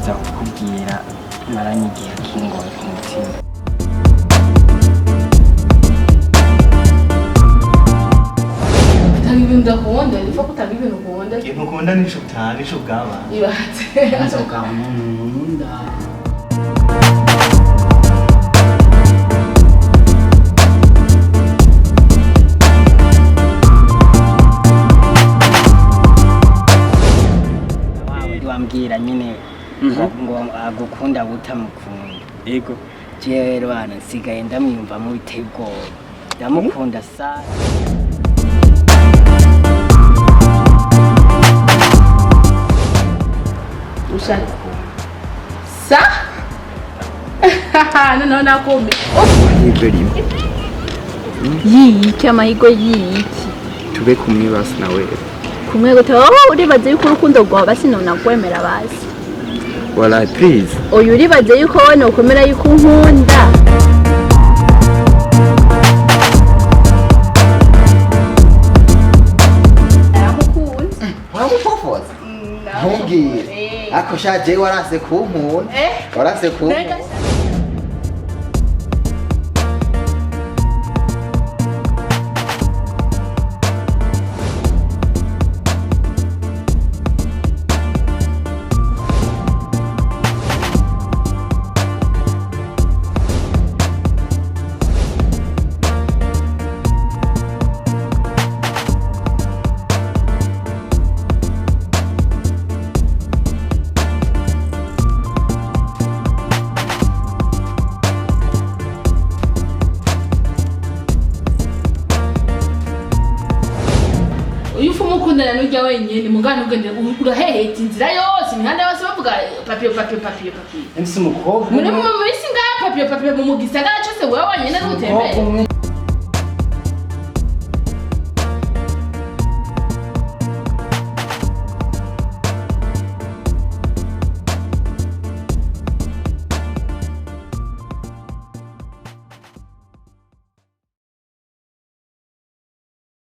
Nifuza kukubwira maranye igihe kingoye ku mutima. Tanga ibintu udakunda, ipfa kutanga ibintu ukunda. Ikintu ukunda nico utaha, nico ubwaba. Ibatse. Nzoga nkunda. Wa wambwira nyine ngo agukunda butamukunda. Yego. Jewe rero hano nsigaye ndamwiyumvamo biteye ubwoba, ndamukunda sana. Ushaka sa noneho nakome. Amahirwe rimwe. Yiyiki amahirwe yiyiki? Tube kumwe basi na wewe. Kumwe gute? Wowe uribaza yuko urukundo rwawe basi nonakwemera basi? Wala, please. Oya, uribaza yuko wowe nokwemera yuko unkunda? Naramukunze. Uramufofoza, ntumbwire ako sha, jewe warase kunkunda, warase kunkunda. Uyu ufu mukundana n'ujya wenyine mugana ugende uraheheta inzira yose, imihanda yose bavuga papiyo papiyo papiyo papiyo. Mfise umukobwa Muri umwe. mu minsi ngaha papiyo papiyo mu gisagara cyose, wowe wenyine Umukobwa n'utembere. umwe.